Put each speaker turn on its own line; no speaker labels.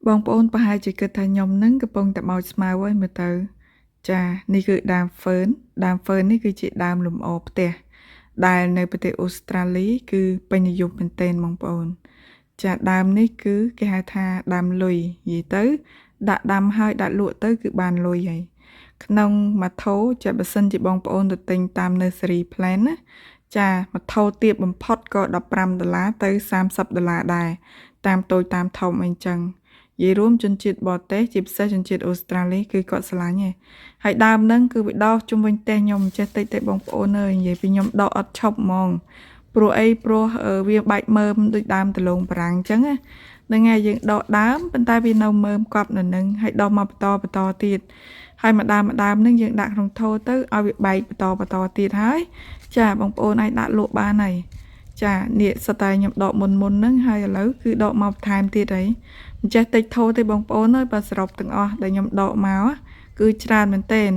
បងប្អូនប្រហែលជាគិតថាខ្ញុំនឹងកំពុងតែបោចស្មៅហើយមើលទៅ ចានេះគឺដើមហ្វឺនដើមហ្វឺននេះគឺជាដើមលម្អផ្ទះដែលនៅប្រទេសអូស្ត្រាលីគឺពេញនិយមមែនទែនបងប្អូន ចាដើមនេះគឺគេហៅថាដើមលុយនិយាយទៅ ដាក់ដាំហើយដាក់លក់ទៅគឺបានលុយហើយក្នុងមួយថូចាបើសិនជាបងប្អូនទៅទិញតាម nursery plant ណាចាមួយថូទៀបបំផុតក៏15ដុល្លារទៅ30ដុល្លារដែរតាមតូចតាមធំអីចឹងនិយាយរួមជនជាតិបរទេសជាពិសេសជនជាតិអូស្ត្រាលីគឺគាត់ស្រឡាញ់ឯងហើយដើមហ្នឹងគឺវាដោះជុំវិញផ្ទះខ្ញុំមិនចេះតិចទេបងប្អូនអើយនិយាយពីខ្ញុំដកអត់ឈប់ហ្មងព្រោះអីព្រោះវាបែកមើមដូចដើមដលងបារាំងអញ្ចឹងណាហ្នឹងហើយយើងដកដើមប៉ុន្តែវានៅមើមកប់នៅនឹងហើយដកមកបន្តបន្តទៀតហើយមួយដើមមួយដើមហ្នឹងយើងដាក់ក្នុងថូទៅឲ្យវាបែកបន្តបន្តទៀតហើយចាបងប្អូនអាចដាក់លក់បានហើយចានេះសតែខ្ញុំដកមុនមុនហ្នឹងហើយឥឡូវគឺដកមកបន្ថែមទៀតហើយមិនចេះតិចថូទេបងប្អូនអើយបើសរុបទាំងអស់ដែលខ្ញុំដកមកគឺច្រើនមែនទែន។